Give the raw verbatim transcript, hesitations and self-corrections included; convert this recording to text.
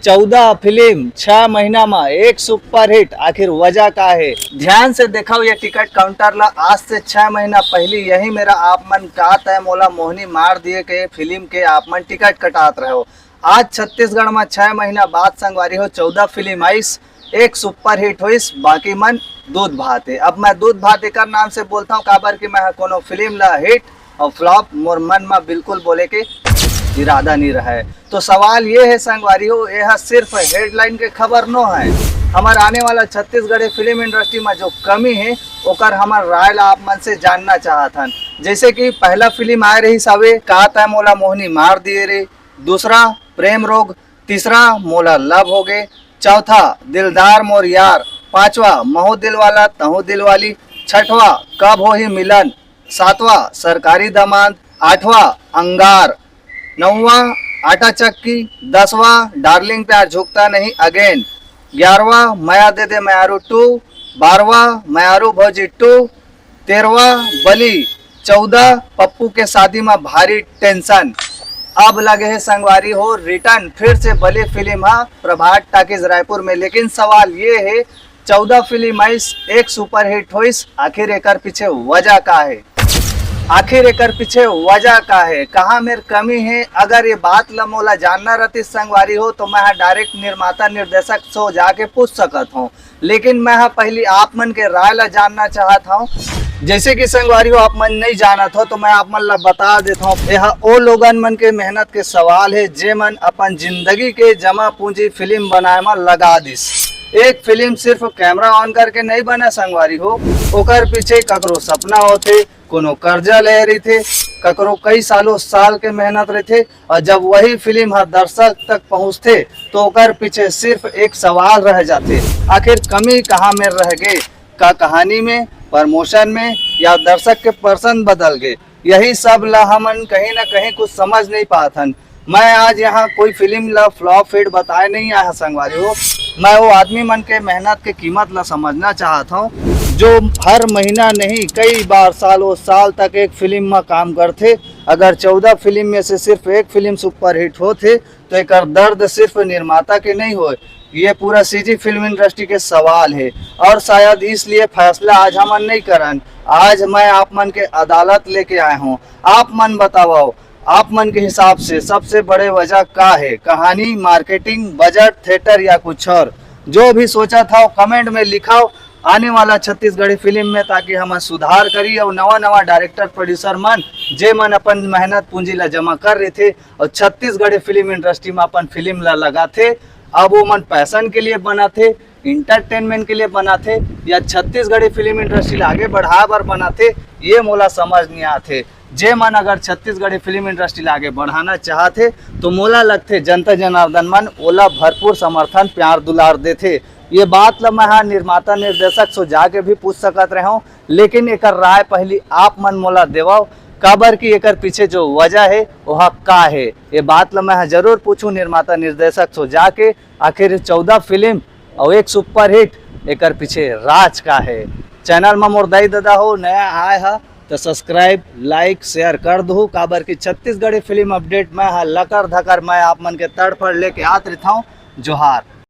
चौदह फिल्म छह महीना म एक सुपरहिट, आखिर वजह का हे? ध्यान से देखव ये टिकट काउंटर ला। आज से छह महीना पहली यही मेरा आप मन का तय मोला मोहनी मार दिए के फिल्म के आप मन टिकट कटात रहो। आज छत्तीसगढ़ म छह महीना बाद संगवारी हो चौदह फिल्म आइस, एक सुपरहिट होइस, बाकी मन दूध भात हे। अब मैं दूध भात एकर नाम से बोलता हूँ, काबर कि मैं ह कोनो फिल्म ला हिट और फ्लॉप मोर मन म बिल्कुल बोले के इरादा नहीं रहा है। तो सवाल ये है संगवारी हो, यह सिर्फ हेडलाइन के खबर नो है। हमार आने वाला छत्तीसगढ़ी फिल्म इंडस्ट्री में जो कमी है, ओकर हमार राय ला आप मन से जानना चाहत हन। जैसे कि पहला फिल्म आए रही सावे का तय मोला मोहनी मार दिए रे, दूसरा प्रेम रोग, तीसरा मोला लव हो गे, चौथा दिलदार मोर यार, पांचवा महू दिल वाला तहू दिल वाली, छठवा कब होही मिलन, सातवां सरकारी दामाद, आठवां अंगार, नौवां आटा चक्की, दसवां डार्लिंग प्यार झुकता नहीं अगेन, ग्यारहवां मया दे दे मयारू टू, बारहवां मयारू भौजी टू, तेरहवां बली, चौदह पप्पू के शादी में भारी टेंशन। अब लगे है संगवारी हो रिटर्न फिर से बली फिल्म हा प्रभात टाकीज रायपुर में। लेकिन सवाल ये है, चौदह फिल्म आइस, एक सुपरहिट होइस, आखिर एकर पीछे वजह का है? आखिर एकर पीछे वजह का है? कहाँ मेर कमी है? अगर ये बात ल मोला जानना रहती संगवारी हो, तो मैं डायरेक्ट निर्माता निर्देशक से जाके पूछ सकत हूँ। लेकिन मैं ह पहली आप मन के राय ला जानना चाहत हूँ। जैसे कि संगवारी हो, आप मन नहीं जानत हो, तो मैं आप मन ला बता देत हूँ। यह ओ लोगन मन के मेहनत के सवाल है, जे मन अपन जिंदगी के जमा पूंजी फिल्म बनाए म लगा दिस। एक फिल्म सिर्फ कैमरा ऑन करके नहीं बना संगवारी हो, ओकर पीछे ककरो सपना होथे, कोनो कर्जा ले रहिथे, ककरो कई सालों साल के मेहनत रहिथे, और जब वही फिल्म हर दर्शक तक पहुंचथे, तो ओकर पीछे सिर्फ एक सवाल रह जाथे, आखिर कमी कहाँ में रह गे? का कहानी में, प्रमोशन में, या दर्शक के पसंद बदल गे? यही सब ला हमन कहीं ना कहीं कुछ समझ नहीं पात हन। मैं आज यहाँ कोई फिल्म ला फ्लॉप हिट बताए नहीं आया संगवारी हो। मैं वो आदमी मन के मेहनत के कीमत ला समझना चाहत हूँ, जो हर महीना नहीं, कई बार सालों साल तक एक फिल्म में काम करथे। अगर चौदह फिल्म में से सिर्फ एक फिल्म सुपरहिट होथे, तो एकर दर्द सिर्फ निर्माता के नहीं होय, ये पूरा सीजी फिल्म इंडस्ट्री के सवाल है। और शायद इसलिए फैसला आज हमन नहीं करन। आज मैं आप मन के अदालत लेके आए हूँ। आप मन बताओ, आप मन के हिसाब से सबसे बड़े वजह का है? कहानी, मार्केटिंग, बजट, थिएटर या कुछ और? जो भी सोचा था, कमेंट में लिखाओ। आने वाला छत्तीसगढ़ी फिल्म में ताकि हमन सुधार करी और नवा नवा डायरेक्टर प्रोड्यूसर मन, जे मन अपन मेहनत पूंजी ला जमा कर रहे थे और छत्तीसगढ़ी फिल्म इंडस्ट्री में अपन फिल्म ला लगाथे, अब वो मन पैशन के लिए बनाथे, इंटरटेनमेंट के लिए बनाथे या छत्तीसगढ़ी फिल्म इंडस्ट्री ला आगे बढ़ाए बर बनाथे, ये मोला समझ नहीं आथे। जे मन अगर छत्तीसगढ़ी फिल्म इंडस्ट्री ला आगे बढ़ाना चाहथे, तो मोला लगथे जनता जनार्दन मन ओला भरपूर समर्थन, प्यार दुलार देथे। ये बात ला मैं हा निर्माता निर्देशक से जाके भी पूछ सकत रहे हूँ, लेकिन एकर राय पहली आप मन मोला देवव, काबर कि एकर पीछे जो वजह है, वह का है? ये बात ला मैं हा जरूर पूछूं निर्माता निर्देशक से जाके, आखिर चौदह फिल्म और एक सुपरहिट, एकर पीछे राज का है? चैनल में मोर दाई ददा हो, नया आए हा, तो सब्सक्राइब, लाइक, शेयर कर दहू, काबर कि छत्तीसगढ़ी फिल्म अपडेट मैं हा लकर धकर मैं आप मन के तड़फड़ लेके आत रहता हूँ। जोहार।